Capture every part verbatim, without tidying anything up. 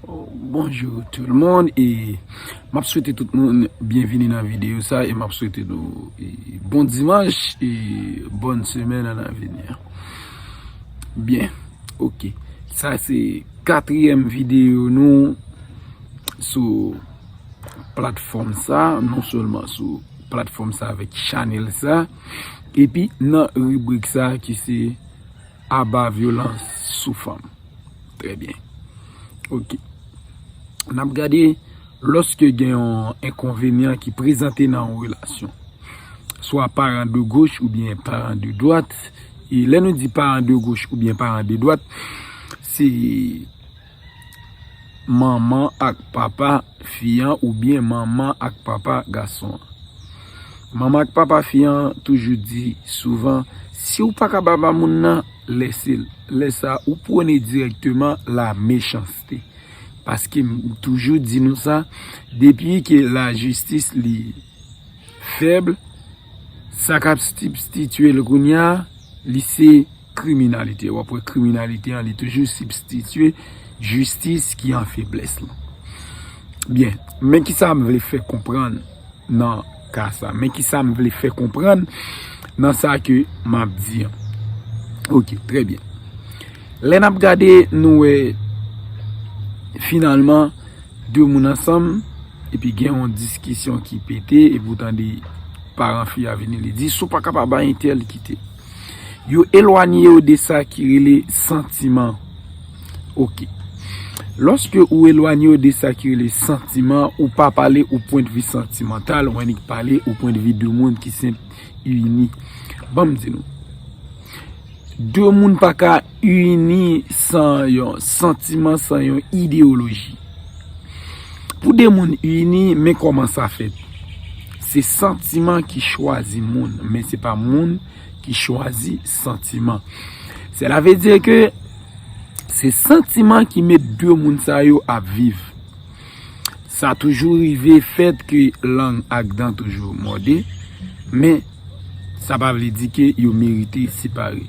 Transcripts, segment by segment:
Bonjou tout le monde e m ap swete tout moun byenvini nan videyo sa e m ap swete nou e, bon dimanch e bòn semèn an avini. Byen, ok. Sa se katriyèm videyo nou sou platfòm sa, non sèlman sou platfòm sa avèk chanèl sa, epi nan ribrik sa ki se aba vyolans sou fanm. Trè byen. Ok. N ap gade lòske gen yon enkonvenyan ki prezante nan yon relasyon. Swa paran de goch oubyen paran de dwat. E lè nou di paran de goch oubyen paran de dwat, se manman ak papa fi an oubyen manman ak papa gason an. Manman ak papa fi an toujou di souvan, si w pa ka ba ba moun nan, lèse l. Lè sa, ou pwone dirèkteman la mechanste. Paske m toujou di nou sa, depi ke lajistis li fèb, sa k ap sibstitye l kounye a, li se kriminalite. W ap wè kriminalite an, li toujou sibstitye jistis ki an feblès lan. Byen, men kisa m vle fè konprann nan ka sa? Men kisa m vle fè konprann nan sa ke m ap di an? Ok, trè byen. Lè n ap gade, nou wè finalman de moun ansanm, epi gen yon diskisyon ki pete, epi w tande paran fi a vini, li di, si w pa kapab bay entèl, kite. Yo elwanye yo de sa ki rele santiman. Ok. Lòske ou elwanye yo de sa ki rele santiman, ou pa pale ou pwendvi santimantal, ou annik pale ou pwendvi de moun ki senp ini. Ban m di nou. De moun pa ka ini san yon santiman, san yon ideyoloji. Pou de moun ini, men kòman sa fèt. Se santiman ki chwazi moun, men se pa moun ki chwazi santiman. Sèla vle di ke se santiman ki met de moun sa yo ap viv. Sa toujou rive fèt ke lang ak dan toujou mòde, men sa pa vle di ke yo merite separe.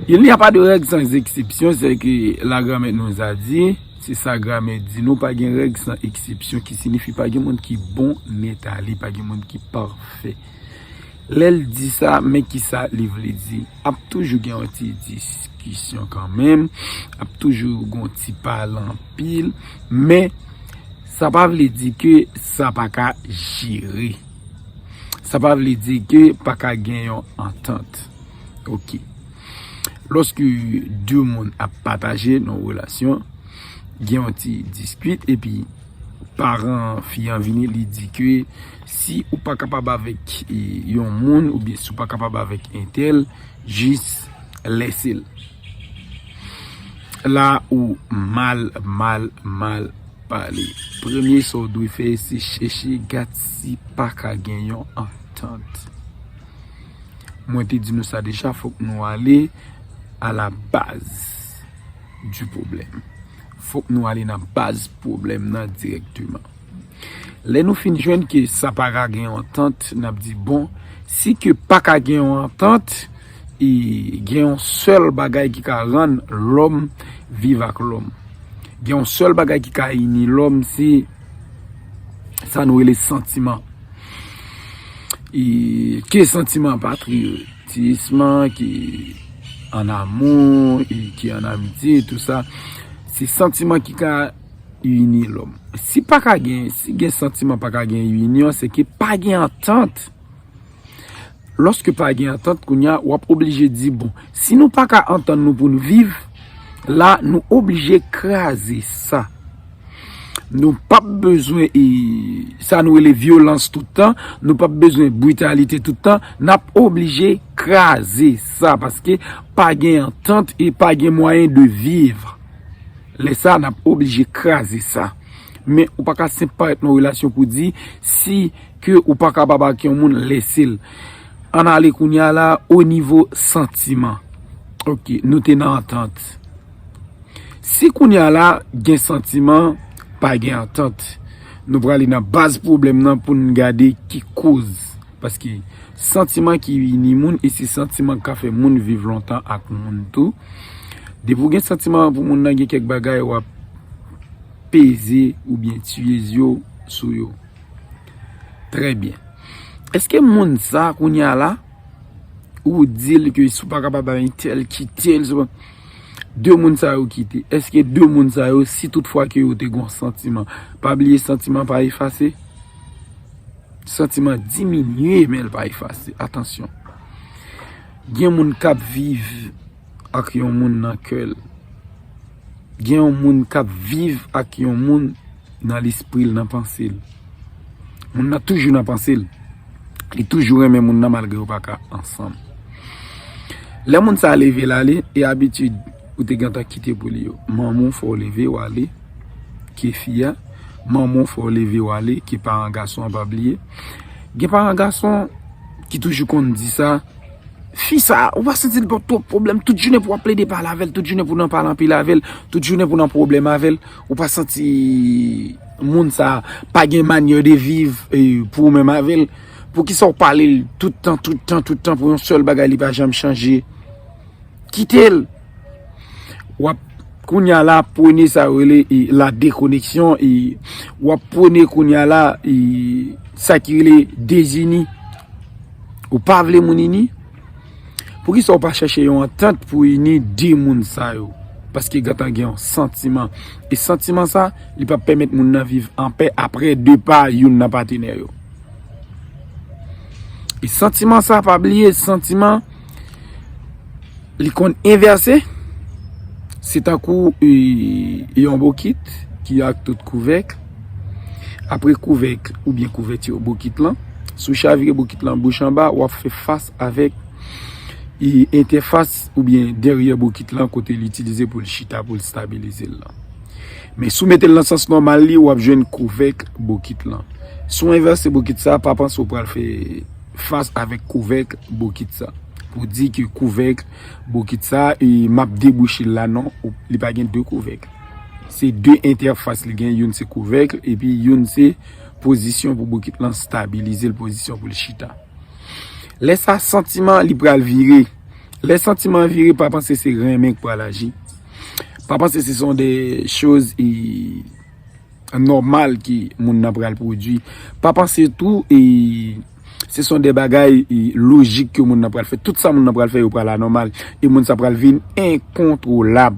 Il n'y a pas de règle sans exception, c'est que la grammaire nous a dit, se sa gramè di nou, pa gen règ san eksepsyon, ki siyifi pa gen moun ki bon nèt ale, pa gen moun ki pafè. Lè l di sa, men kisa li vle di. Ap toujou gen yon ti diskisyon kanmenm, ap toujou gen yon ti pale anpil, men sa pa vle di ke sa pa ka jere. Sa pa vle di ke pa ka gen yon antant. Ok. Lòske de moun ap pataje nan yon relasyon, gen yon ti diskit, epi paran fi an vini, li di ke si ou pa kapab avèk, e, yon moun, oubyen si ou pa kapab avèk entèl, jis lèse l. La ou mal, mal, mal pale. Premye sa w dwe fè, se chèche gad si pa ka gen yon antant. Mwen te di nou sa deja, fòk nou ale à la base du problème. Fòk nou ale nan baz pwoblèm nan dirèkteman. Lè nou fin jwenn ke sa pa ka gen yon antant, n ap di, bon, si ke pa ka gen yon antant, e gen yon sèl bagay ki ka rann lòm viv ak lòm. Gen yon sèl bagay ki ka ini lòm, se sa nou rele santiman. E ke santiman patriyotism, ke an amou, e ke an amitye, tou sa, se santiman ki ka ini lòm. Si pa ka gen, si gen santiman pa ka gen inyon, se ke pa gen antant. Lòske pa gen antant, kounye a, w ap oblije di, bon, si nou pa ka antann nou pou n viv, la, nou oblije kraze sa. Nou p ap bezwen, e, sa nou rele vyolans tout tan, nou p ap bezwen britalite tout tan, n ap oblije kraze sa, paske pa gen antant e pa gen mwayen de viv. Lè sa, n ap oblije kraze sa. Men, ou pa ka senp parèt nan relasyon pou di, si ke ou pa kapab ak yon moun, lèse l. Ann ale kounye a la, o nivo santiman. Ok, nou te nan antant. Si kounye a la, gen santiman, pa gen antant. Nou prale nan baz pwoblèm nan pou n gade ki koz. Paske santiman ki ini moun, e se santiman k ka fè moun viv lontan ak moun tou. Depi w gen santiman pou moun nan, gen kèk bagay w ap peze oubyen tiye zye w sou yo. Trè byen. Èske moun sa kounye a la, ou di l ke si w pa kapab bay entèl, kite l, si w pa, de moun sa yo kite. Èske de moun sa yo, si toutfwa ke yo te gon santiman, pa bliye santiman pa efase? Santiman diminye, men l pa efase. Atansyon. Gen moun k ap viv ak yon moun nan kè l. Gen yon moun k ap viv ak yon moun nan lespri l, nan panse l. Moun nan toujou nan panse l. Li toujou renmen moun nan malgre yo pa ka ansanm. Lè moun sa leve l ale, e abitid ou te gentan kite pou li yo. Manman w fè w leve w ale, ke fi a. Manman w fè w leve w ale, ke paran gason an pa bliye. Gen paran gason ki toujou konn di sa, fi sa, ou pa santi l ba w twòp pwoblèm, tout jounen pou w ap plede pale avè l, tout jounen pou w nan pale anpil avè l, tout jounen pou w nan pwoblèm avè l, ou pa santi moun sa pa gen manyè de viv, e, pou ou menm avè l? Poukisa w pale l tout tan, tout tan, tout tan pou yon sèl bagay li pa janm chanje? Kite l. W ap kounye a la prene sa yo rele, e, la dekoneksyon, e, w ap prene kounye a la, e, sa ki rele dezini. Ou pa vle moun ini? Poukisa w pa chèche yon antant pou ini de moun sa yo? Paske gentan gen yon santiman. E santiman sa, li p ap pèmèt moun nan viv anpè apre depa youn nan patenè yo. E santiman sa, pa bliye, santiman, li konn envèse. Se tankou, e, yon bokit ki ak tout kouvèk. Apre kouvèk oubyen kouvèti bokit lan, si w chavire bokit lan bouch anba, w ap fè fas avèk, e, entèfas oubyen dèyè bokit lan kote l itilize pou l chita, pou l stabilize l lan. Men si w mete l nan sans nòmal li, w ap jwenn kouvèk bokit lan. Si w envèse bokit sa, pa panse w pral fè fas avèk kouvèk bokit sa. Pou di ke kouvèk bokit sa, e, m ap debouche l la, non, ou, li pa gen de kouvèk. Se de entèfas li gen, youn se kouvèk, epi youn se pozisyon pou bokit lan stabilize l, pozisyon pou l chita. Lè sa, santiman li pral vire. Lè santiman vire, pa panse se renmen k pral aji. Pa panse se son de choz, e, nòmal ke moun nan pral pwodui. Pa panse tou, e, se son de bagay, e, lojik ke moun nan pral fè. Tout sa moun nan pral fè yo pral anòmal. E moun sa pral vin enkontwolab.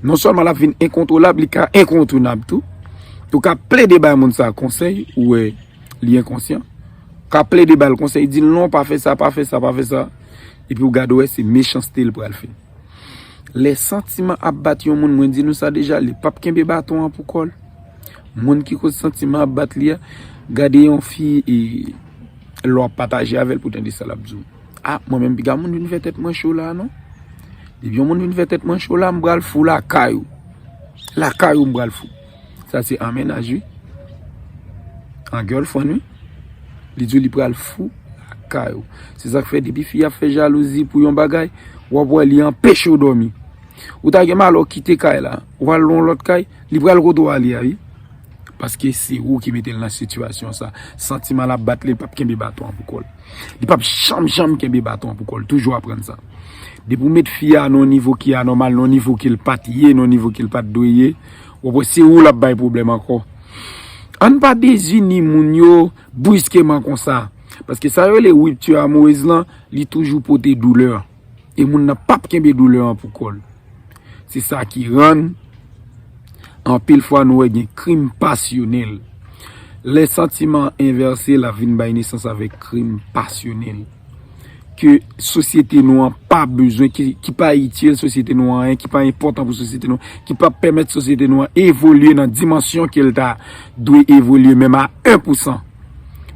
Non sèlman l ap vin enkontwolab, li ka enkontwonab tou. Ou ka plede bay moun sa konsèy, ou wè li enkonsyan. Ka plede ba l konsèy, di l non, pa fè sa, pa fè sa, pa fè sa. Epi w gade w wè se mechanste l pral fè. Lè santiman ap bat yon moun, mwen di nou sa deja, li p ap kenbe baton an pou kò l. Moun ki koz santiman ap bat li a, gade yon fi, e, lè w ap pataje avè l pou tande sa l ap di w. A, mwen menm piga moun vin fè tèt mwen cho la non. Depi yon moun vin fè tèt mwen cho la, m pral fou lakay ou. Lakay ou m pral fou. Sa se an mennaj wi. An girlfriend wi. Li di w li pral fou lakay ou. Se sa k fè depi fi a ap fè jalouzi pou yon bagay, w ap wè li anpeche w dòmi. Ou ta gen malè w kite kay la, w al nan yon lòt kay, li pral kote w ale a wi. Paske se ou ki mete l nan sitiyasyon sa. Santiman l ap bat li, li p ap kenbe baton an pou kò l. Li p ap janm, janm kenbe baton an pou kò l. Toujou aprann sa. Depi w met fi a nan yon nivo ki anòmal, nan yon nivo ke l pa t ye, nan yon nivo ke l pa t dwe ye, w ap wè se ou l ap bay pwoblèm ankò. Ann pa dezini moun yo briskeman konsa. Paske sa yo rele ripti amourez lan, li toujou pote doulè. E moun nan p ap kenbe doulè an pou kò l. Se sa ki rann, anpil fwa, nou wè gen krim pasyonèl. Lè santiman envèse, l ap vin bay nesans avèk krim pasyonèl. Ke sosyete nou an pa bezwen, ki, ki pa itil sosyete nou an, ki pa enpòtan pou sosyete nou, ki p ap pèmèt sosyete nou an evolye nan dimansyon ke l ta dwe evolye, menm a en pou san.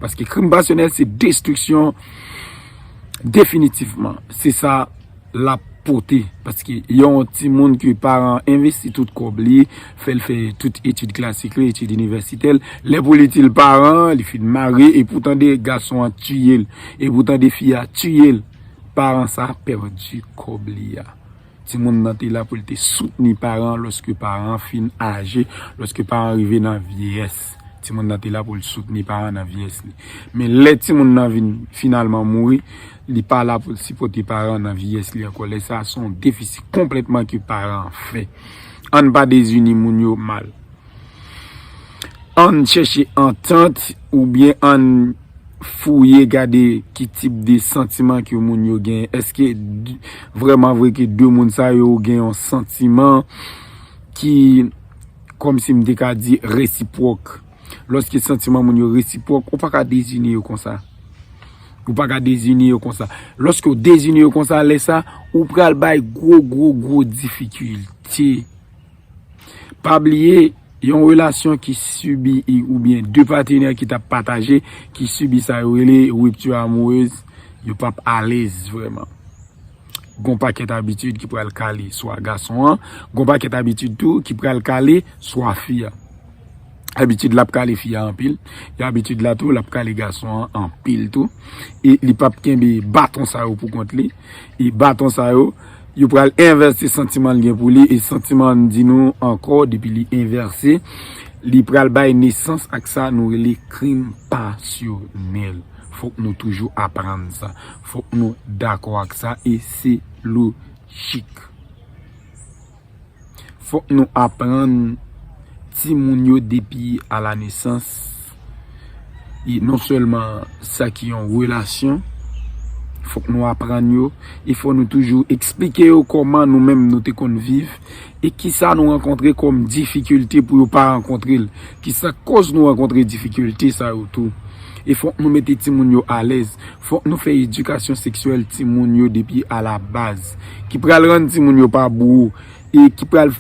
Paske krim pasyonèl, se destriksyon definitivman. Se sa l ap pote. Paske yon timoun ke paran envesti tout kòb li, fè l fè tout etid klasik li, etid inivèsitè l, lè pou l itil paran, li fin mare, epi w tande gason an tiye l, epi w tande fi a tiye l, paran sa pèdi kòb li a. Timoun nan te la pou l te soutni paran lòske paran fin aje, lòske paran rive nan vyeyès. Timoun nan te la pou l soutni paran nan vyeyès li. Men lè timoun nan vin finalman mouri, li pa la pou l sipòte paran nan vyeyès li ankò. Lè sa a, se yon defisi konplètman ke paran an fè. Ann pa dezini moun yo mal. Ann chèche antant oubyen ann fouye gade ki tip de santiman ke moun yo genyen. Èske d- vrèman vre ke de moun sa yo gen yon santiman ki, kòmsi m te ka di, resipwòk? Lòske santiman moun yo resipwòk, ou pa ka dezini yo konsa. Ou pa ka dezini yo konsa. Lòske w dezini yo konsa, lè sa, ou pral bay gwo, gwo, gwo difikilte. Pa bliye, yon relasyon ki sibi oubyen de patenè ki t ap pataje, ki sibi sa yo rele ripti amourez, yo p ap alèz vrèman. Gon pakèt abitid ki pral kale swa gason an, gon pakèt abitid tou ki pral kale swa fi a. Abitid la ap kale fi a anpil, e abitid la tou l ap kale gason an anpil tou. E li p ap kenbe baton sa yo pou kont li. E baton sa yo, yo pral envèse santiman l gen pou li. E santiman an di nou ankò, depi li envèse, li pral bay nesans ak sa nou rele krim pasyonèl. Fòk nou toujou aprann sa. Fòk nou dakò ak sa e se lojik. Fòk nou aprann timoun yo depi a la nesans. E non sèlman sa ki yon relasyon, fòk nou aprann yo, e fò nou toujou eksplike yo kòman nou menm nou te konn viv, e kisa nou rankontre kòm difikilte pou yo pa rankontre l, kisa k kòz nou rankontre difikilte sa yo tou. E fòk nou mete timoun yo alèz, fòk nou fè edikasyon seksyèl timoun yo depi a la baz, ki pral rann timoun yo pa bouwo, e ki pral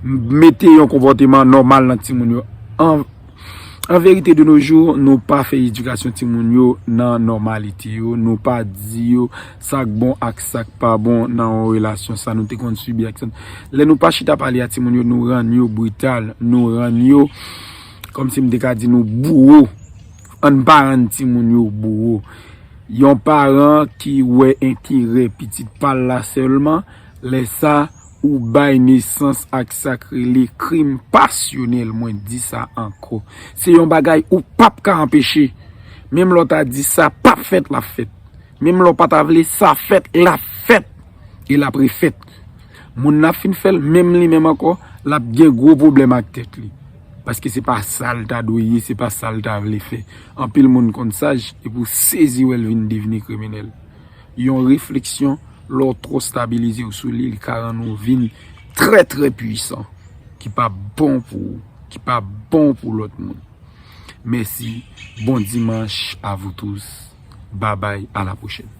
mete yon konpòteman nòmal nan timoun yo. An, an verite, de nos jours, nou pa fè edikasyon timoun yo nan nòmalite yo, nou pa di yo sa k bon ak sa k pa bon nan yon relasyon sa nou te konn sibi ak sa. Lè nou pa chita pale a timoun yo, nou rann yo brital, nou rann yo kòmsi m te ka di nou bouwo. Ann pa rann timoun yo bouwo. Yon paran ki wè enterè pitit pa l la sèlman, lè sa ou bay nesans ak sa k rele krim pasyonèl, mwen di sa ankò. Se yon bagay ou p ap ka anpeche. Menm lè w ta di sa p ap fèt, l ap fèt. Menm lè w pa ta vle sa fèt, l ap fèt. E l ap refèt. Moun nan ap fin fè l, menm li menm ankò, l ap gen gwo pwoblèm ak tèt li. Paske se pa sa l ta dwe ye, se pa sa l ta vle fè. Anpil moun konn saj, epi w sezi wè l vin devni kriminèl. Yon refleksyon, lè w twò stabilize w sou li, li ka rann ou vin trè, trè pwisan, ki pa bon pou ou, ki pa bon pou lòt moun. Mèsi, bon dimanche à vous tous. Bye bye, à la prochaine.